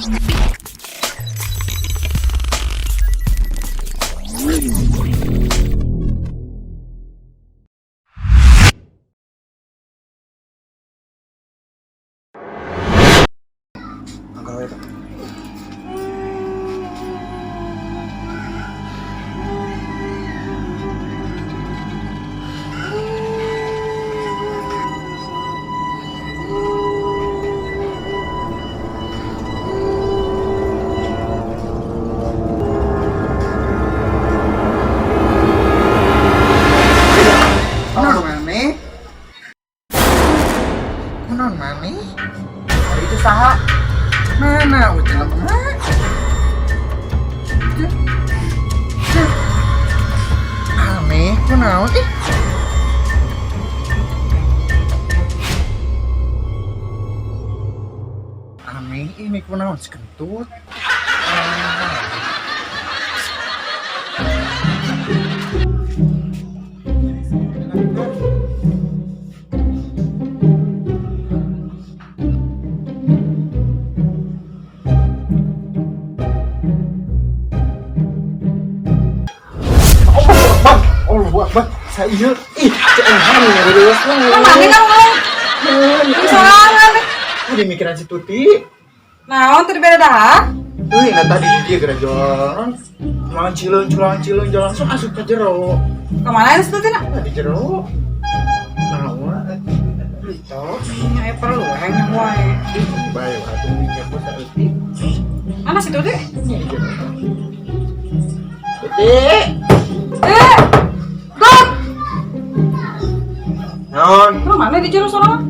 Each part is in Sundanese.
Angkat itu. Kunaon maneh? Kunaon maneh? Hari itu saha? Mana ucap mah? Aneh, kunaon ih? Aneh, ini kunaon si kentut? Allah Akbar, Allah Akbar. Saya ih, cengan ngurus. Kan maneh kan ngomong. Sorangan. Tadi mikiran si Tuti. Naon teu dibere dahar? Euy, nah tadi dia gara jalan. Culang cileung, culang cileung, jalan langsung asup ke jero. Kemana ini Tuti na? Nah, di jero. Naon? Itu. Nya aya perlu hang wae. Bae atuh mikir bos saeutik. Mana si Tuti? Ini di jero. Tuti. Eh. Got. Naon? Lu mana di jero sorangan?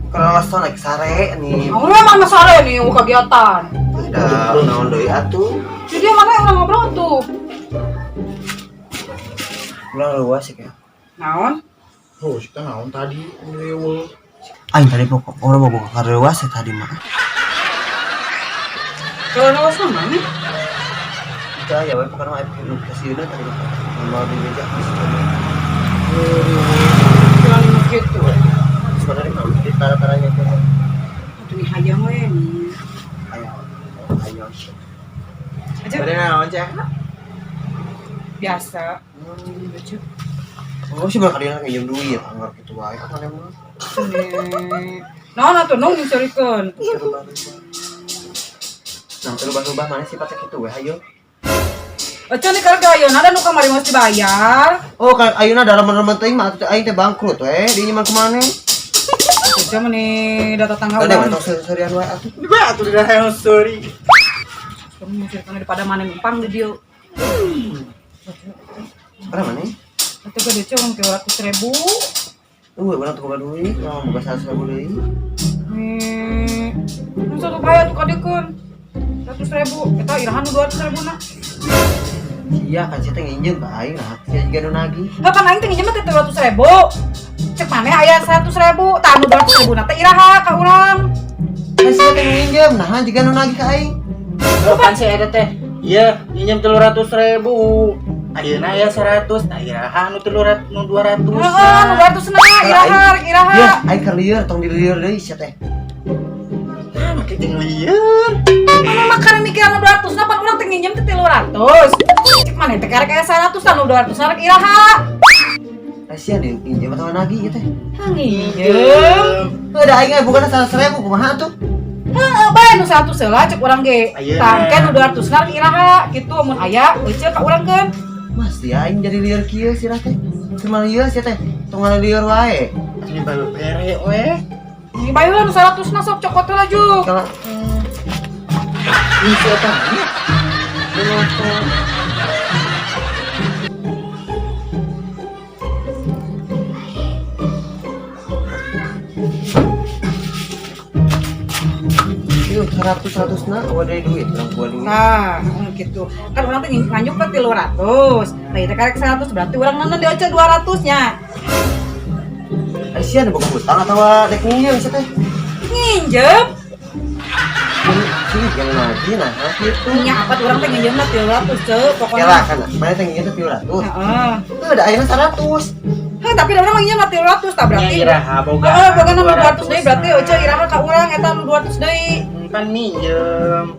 Kalau naik sare nih. Naon lu emang sare nih kegiatan. Udah naon deui atuh. Jadi mana yang orang ngobrol tuh? Ulah luas sih kayak. Naon? Oh, kita naon tadi lewel. Aing tadi pokok orang mau buka luas ya tadi mah. Kalau luas mah mana? Itu ya we pokoknya mah aing nu kasieuna tadi mah. Mau di meja bisa coba. Jalan lima gitu. Sebenarnya mah di tara-taranya teh. Aduh nih hayang we nih. Ayo. Ayo. Aja Bade naon, Cah? biasa. Oh, sih bakal dia nginjem duit, anggar gitu wae kan mana mah. Nih. Naon atuh nong nyerikeun. Nah, terubah-rubah mana sih patek itu we ayo. Aja nih karena ayeuna ada nu kamari mesti bayar. Oh, kan ayeuna dalam remen teuing mah atuh aing teh bangkrut we, diinjeman ku maneh. Aja meni data tangga Ada urang. mah tong serian wae atuh. Di bae atuh di daerah sorry. Kamu mikirkan daripada mana numpang di dia. Berapa maneh? Itu gede cong 300.000. Urang tuh boga duit, urang boga 100.000 deui. Nih, nu satu bayar tuh kadikeun. 100.000, eta irahan nu 200.000 na. Iya kan sia teh nginjem ka aing lah, sia juga nu nagih. Heuh kan aing teh nginjem teh 300.000. Cek maneh aya 100.000, tah nu 200.000 na teh iraha ka urang. Kan sia teh nginjem, nah juga nu nagih ka aing. Oh, kan si eta teh. Iya, nginjem 300.000. Ayeuna aya 100, nah iraha nu 300 nu 200. Heeh, nu 200 na iraha, rek iraha. Iya, aing keur lieur tong dilieur deui sia teh. Ah, make jeung lieur. Mana makan mikiran nu 200 na pan urang teh nginjem teh 300. Cek maneh teh karek aya 100 tah nu 200 na rek iraha. Sia di nginjem atau nagih ieu teh. Hah nginjem. Heuh da aing ge bogana 100.000 kumaha atuh? Heeh, bae nu 100 heula cek urang ge. Ayeuna. Tah engke nu 200 na rek iraha kitu mun aya euceuk ka urang keun. Mas, dia aing jadi lieur kieu sirah teh. Cuma lieur sia teh, tong lieur wae. Ini baru bere we. Ini bae heula nu 100 na sok cokot heula juk. Kalau Ini siapa? Yuk, 100 na, oh dari duit, orang gua duit. Nah, gitu. Kan urang teh nganjuk ke 300. Nah, itu karek 100 berarti urang nonton di Oce 200 nya. Eh, sia nu boga hutang atau dek nginjem sia teh? Nginjem? Sih, jangan lagi nah, gitu. Nya apa urang teh nginjem mah 300, ceu, pokoknya. Kela kan, mana teh nginjem teh 300. Heeh. Heuh, da ayeuna 100. Heuh, tapi da urang mah nginjem mah 300 tah berarti. Nya iraha boga. Heeh, boga nu 200 deui berarti Oce iraha ka urang eta nu 200 deui. Kan minjem.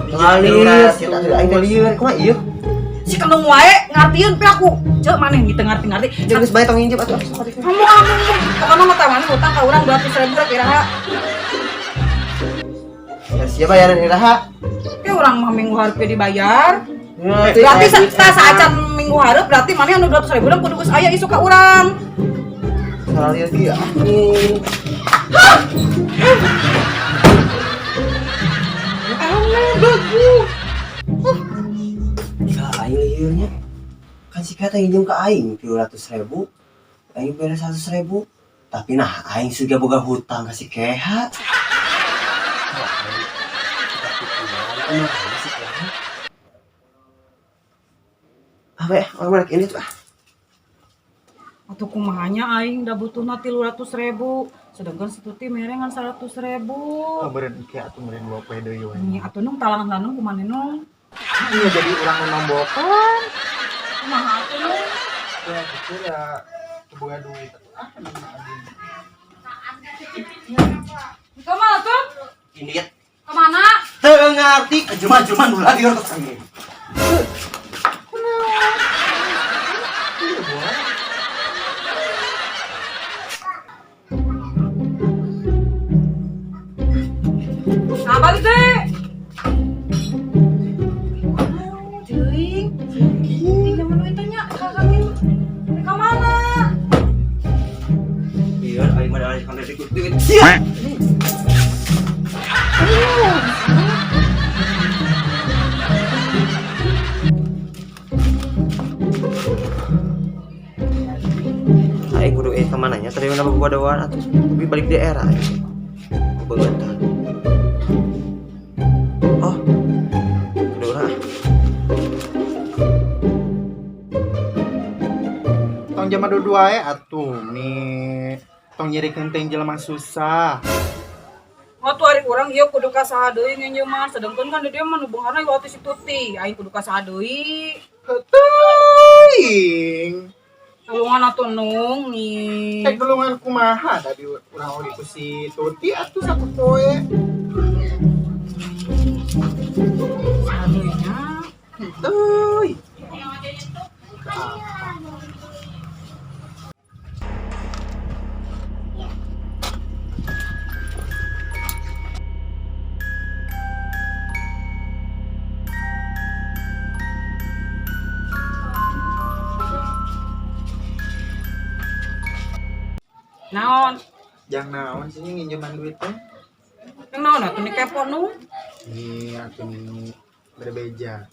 Ngalir, kita aing teh lieur, kumaha ieu? Si kenung wae ngartieun pe aku. Cek maneh gitu ngarti-ngarti. Jeung geus bae tong nginjem atuh. Kamu kamu pokoknya mah tah maneh utang ka urang 200.000 rek iraha. Ya siapa bayaran iraha? Ke urang mah minggu hareup ge dibayar. Berarti Berarti saacan minggu hareup berarti maneh anu 200.000 dan kudu geus aya isuk ka urang. Salah lieur kieu. Aneh begu. Ya aing liurnya. Kan si kata nginjem ke aing 300.000. Aing bere 100.000. Tapi nah aing sudah boga hutang ka si Keha. Apa ya? Orang mana ini tuh ah. Atuh kumahanya aing da butuhna 300.000, sedangkan si Tuti mere ngan 100.000. Oh, meureun ieu atuh meureun dua poe deui we. Nya atuh nung talangan lanung kumaha nung? Iya jadi urang nu nombokan. Kumaha atuh nung? Ya gitu ya boga duit atuh ah nu abdi. Kemana tuh? Ini ya. Kemana? Teu ngarti kejelma-jelma nu lieur tos aing. Nah, balik deh. Teuing. Pinjaman duit teh nya, kakak teh. Ka mana? Iya, aing mah da kan duit. Sia. Aing kudu ka mananya tadi mana bobodoan atuh tapi balik daerah aing. Beungeut tah. Oh. Kudu urang ah. Tong jama dua wae atuh ni tong nyirikeun teh jelema susah. Oh, tuh hari urang ieu kudu ka saha deui nginjeman, sedengkeun kan di dieu mah nu beungharna ieu atuh si Tuti. Aing kudu ka saha deui. Teuing. Tulungan atuh nung nih. Cek tulungan kumaha tadi urang oge ku si Tuti atuh satu poe. Saha deui nya? Teuing. Naon? Jang naon sih nginjeman duit teh? Yang naon atuh ni kepo nu? Nih atuh ni berebeja.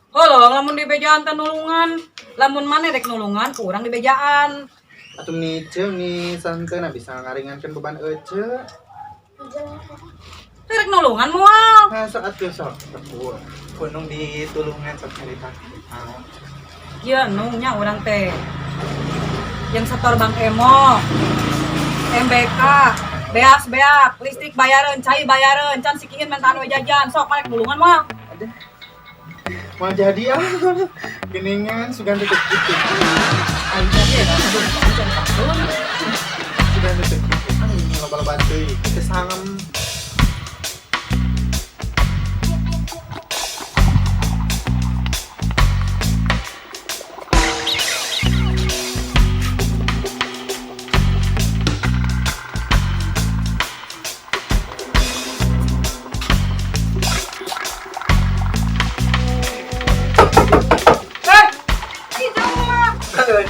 Heuh, lamun dibejaan teh nulungan. Lamun maneh rek nulungan ku urang dibejaan. Atuh ni ceu ni santeuna bisa ngaringankeun beban ece. Teh rek nulungan moal. Nah, sok atuh sok. Tepu. Kunung ditulungan sok carita. Ieu nung nya urang teh. Yang setor Bank Emo, MBK, beas-beak, listrik bayaran, cai bayaran, can sikiin mentaan we jajan, sok maneh nulungan mah. Mau jadi ah. Geningan sugan teh kitu. Aing teh ge da can patun. Sugan teh kitu. Ah, loba-loba teuing. Teu sangem.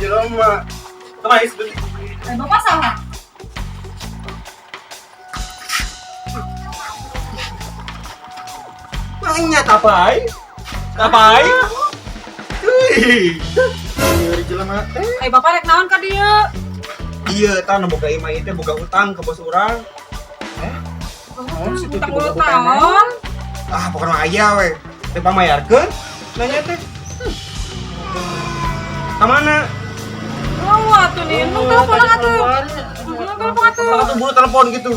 Jelema. Kumaha geus beuki? Bapak salah. Nanya tapai? Tapai? Wih. Ieu jelema teh. Bapak rek naon ka dieu? Iya, tah nu boga imah ieu teh boga utang ke bos urang. Naon si Tuti Utang boga ulang utang? tahun. Ah, pokokna aya we. Teh pamayarkeun nanya teh. Ka mana? Oh, atuh nih, nung telepon atuh. Nung telepon atuh. Atuh buru telepon gitu.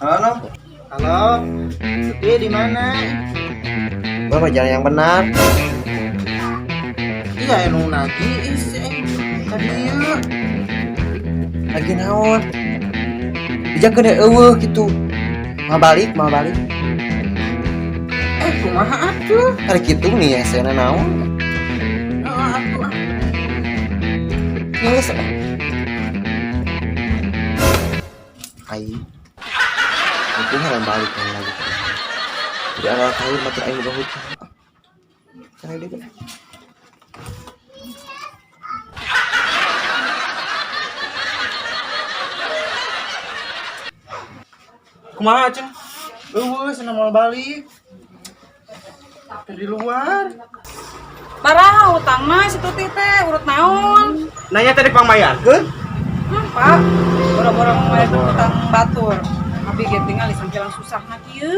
Halo. Halo. Iya di mana? Gua mah jalan yang benar. Iya anu nagih ih si aing. Tadi ieu. Lagi naon? Dijakeun deh eueuh kitu. Mau balik, mau balik. Kumaha atuh? Hari kitu nih hesena naon? Heeh atuh. Geus. Ai. Itu hayang balik yang lagi. Jadi arah tahun matur aing boga hutang. Cari deui. Kumaha cen? Eueuh cenah moal balik. Dari luar. Parah hutang mah si Tuti teh urut naon? Nanya tadi pangmayarkeun? Pak, boro-boro mayarkeun hutang batur. Abi ge tinggal di sangkilang susahna kieu.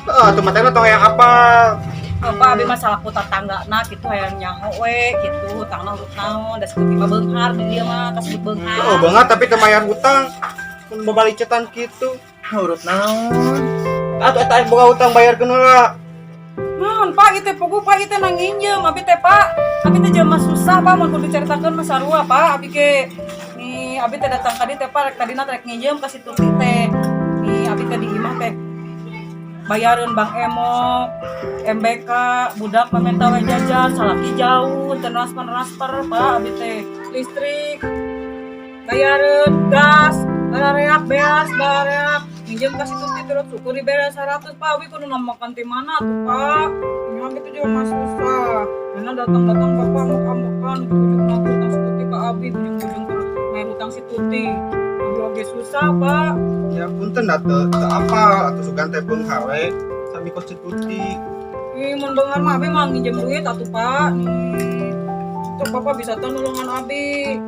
Heeh, tuh matanya tong hayang apal. Apa abi masalah ku tatanggana kitu hayang nyaho we kitu hutangna urut naon da si Tuti mah beunghar di dieu mah kasebut beunghar. Oh, banget tapi teu mayar hutang. Mun babalik cetan kitu. Urut naon? Atuh eta aing boga hutang bayarkeun heula. Naon Pak ieu teh puguh Pak ieu teh nang nginjem abi teh Pak. Abi teh jelema susah Pak mun kudu dicaritakeun mah sarua Pak abi ge. Nih abi teh datang ka dieu teh Pak rek tadina rek nginjem ka si Tuti teh. Nih abi teh di imah teh bayareun Bang Emok, MBK, budak pamenta we jajan, salaki jauh, teu transfer Pak abi teh. Listrik bayareun, gas, barareak beas, barareak. Minjem ka si Tuti terus syukur dibere 100 Pak, abi kudu namakan ti mana tuh Pak. Ini abi tuh juga mah susah. Karena datang-datang Bapak amuk-amukan, ujung-ujung nagih hutang si Tuti ka abi, ujung-ujung main hutang si Tuti. Abi oge susah Pak. Ya punten da teu teu apal atuh sugan teh beunghar we sami kos si Tuti. Ih, mun beunghar mah abi mah nginjem duit atuh Pak. Nih. Cok Bapak bisa teh nulungan abi.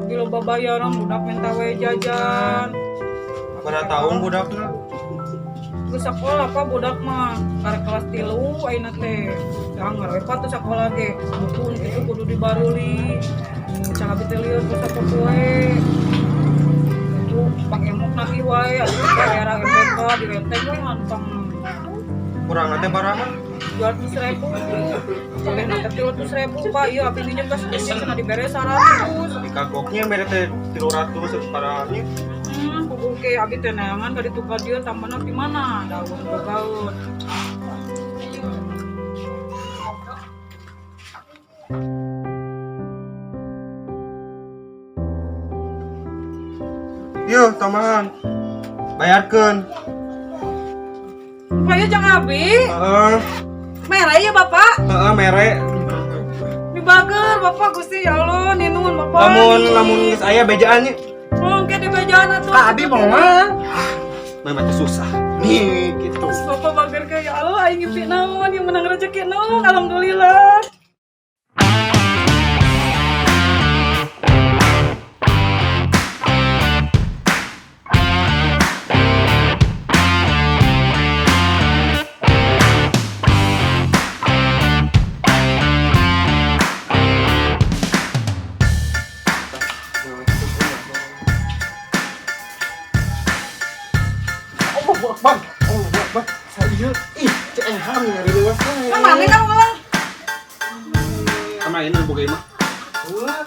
Abi loba bayaran budak minta we jajan. Pada tahun budakna. Geus sakola Pak budak mah karek kelas 3 ayeuna teh. Jangan we Pak teu sakola ge. Buku nu kitu kudu dibaruli. Can abi teh lieur ku sapopoe. Itu Pak Emok nagih wae atuh ka daerah MBK di Renteng we ngantong. Kurang teh baraha? 200.000. Sampai nanti 300.000 Pak. Iya abi minjem ka si Tuti cenah dibere 100. Di kagoknya mere teh 300 parahnya. Puguh ke abi teh neangan ka ditu ka dieu tambahna di mana? Daun bagaun. Yo, tambahan. Bayarkeun. Pak ieu jang abi. Heeh. Mere ya Bapak. Heeh, mere. Dibager Bapak Gusti ya Allah, ninun Bapak. Lamun lamun geus aya bejaan nya. Mungkin di bejaan atuh. Ka abi moal. Memang teh susah. Nih gitu. Bapak bager ke ya Allah aing ngimpi naon yang menang rezeki naon alhamdulillah. Allahu Akbar. Allahu Akbar. Saya ih cek ham nyari luas. Kan mana kamu ulang? Sama ini boga imah. Wah.